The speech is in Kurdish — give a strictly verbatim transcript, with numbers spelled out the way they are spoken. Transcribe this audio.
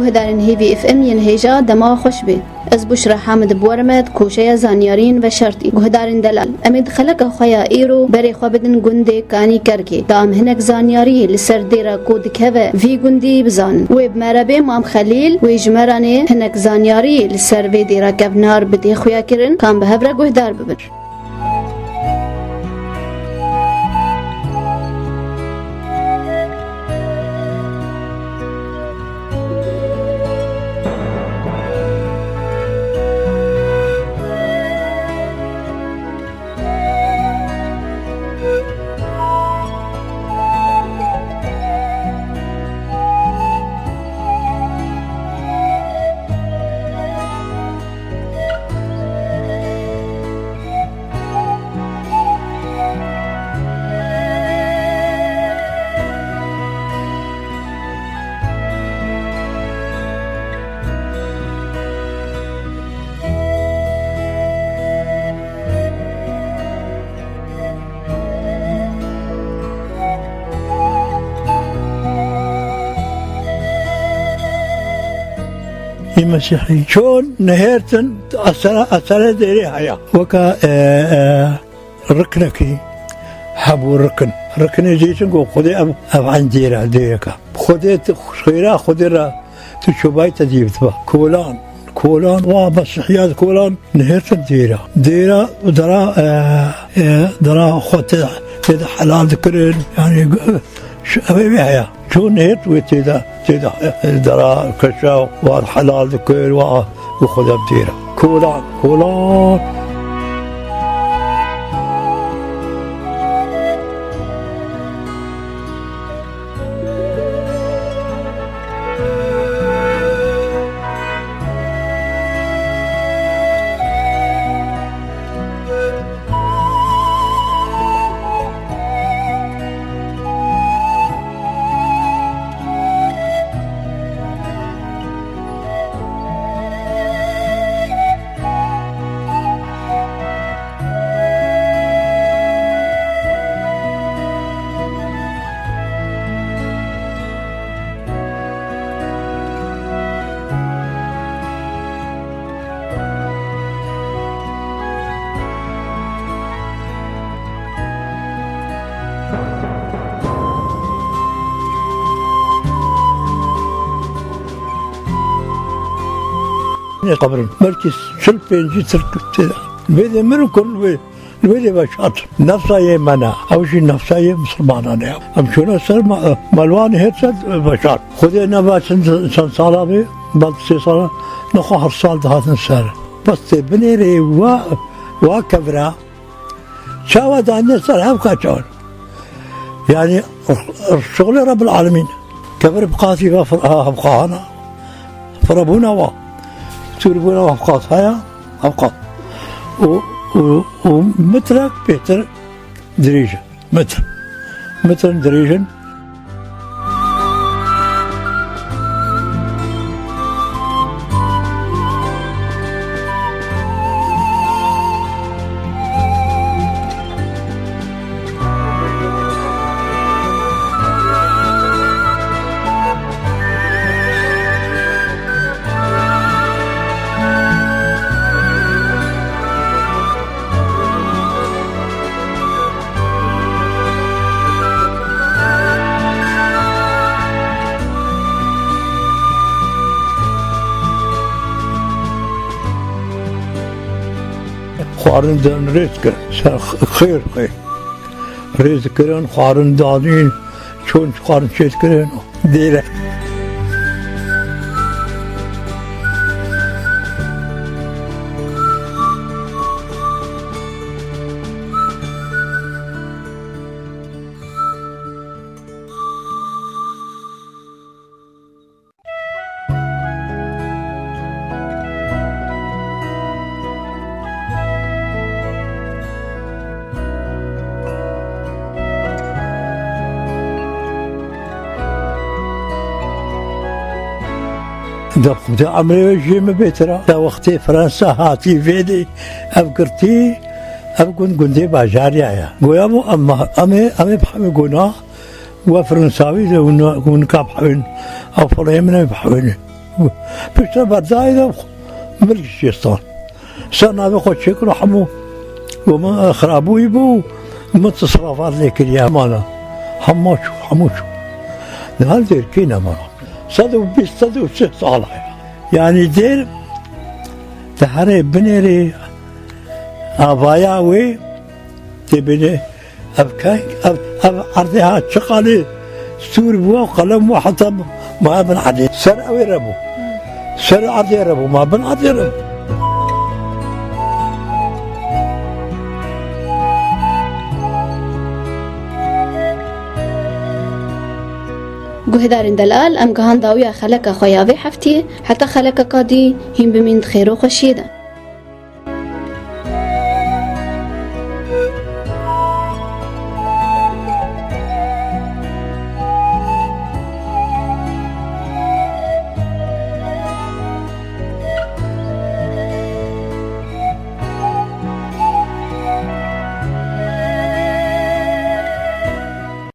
Guhdarên Hêvî F M yên hêja dema xweş bê. Ez Buşra Hamid bi we re me di koşeya zanyariyên veşartî. Guhdarên delal, em ê di xeleka xwe ya îro berê xwe bidin gundê Kanî Kerkê. Da em hinek zanyariyê li ser dêra ku dikeve vî gundî bizanin. Wê bi me re bê Mam Xelîl, wê ji me re nê hinek zanyariyê li ser vê dêra kevnar bidê xuyakirin, ka em bi hev re guhdar bibin. Ê Mesîhî çon nihêrtin esere, esere dêrê heye. Weke, e, e, riknekî hebû rikin. Rikinê jê çin ku Xwedê ev, ev eyn dêre, dêreke. Xwedê tu xêra Xwedê re tu çûbayî te dî bitba. Kolan, kolan, wa Mesîhiya kolan nihêrtin dêra. Dêra dera, e, e, dera xwe tê, tê de helal dikirin. Yani, ş-, ev ê heye. Çû nêt wê tê de, tê de, e, dera keşa, wa helal dikir, wa, û xwe de dêra. Kolan, kolan. Nê qebirin. Belkî çil pêncî tirk tê de. Vê de mir û kur li wê, li wê de veşart. Nefsa yê me ne. Ew jî nefsa yê misilmanan e. Em çûne ser me-, melwan hêt ser veşart. Xwedê neba çend, çend sala bê, bal sê sala, nexwe her sal dihatin ser. Bes tê binêrê wa, wa kevra, çawa danê ser hevka çar. Yani, şuxulê Rabbil Alemîn. Kevir bi qasî ve fir-, ha, hevka hana. Firebûna wa. Sûrbûna wa hevqas haya, hevqas. Û, û, û mitrek pêtir dirêj e. Mitr. Mitrin dirêj in. Xwarin dan rêz kir, ser xêr xê. Rêz kirin, xwarin danîn, çon xwarin çêt kirin. Dêre. De, de emrê wê jê min bêtir a. De wextê Fransa hatî vê dê, ev girtî, ev gund gundê bajarî ya. Goya bû, em, em ê, em ê bihewin gona, we Fransawî de hûn, hûn ka bihewin, ew filê min ê bihewin. Piştre berdayê de milk şêstan. Ser navê xwe çêkiro hemû û min xirabûyî bû û min tisrafat lê kiriye hemana. Hema çû, hemû çû. Niha dêrkê nemana. Sed û bîst, sed û sih sal heye. Yanî dêr di herê binêrê avaya wê tê binê. Ev keng, ev, ev erdê ha çiqalê stûr bû, qelem bû, heta ma bin erdê. Ser ew ê re bû. Ser erdê re bû, ma bin erdê re bû. Guhdarên delal, em gihan dawiya xeleka xwe ya vê heftiyê, heta xelekeka dî hîn bimîn di xêr û xweşiyê de.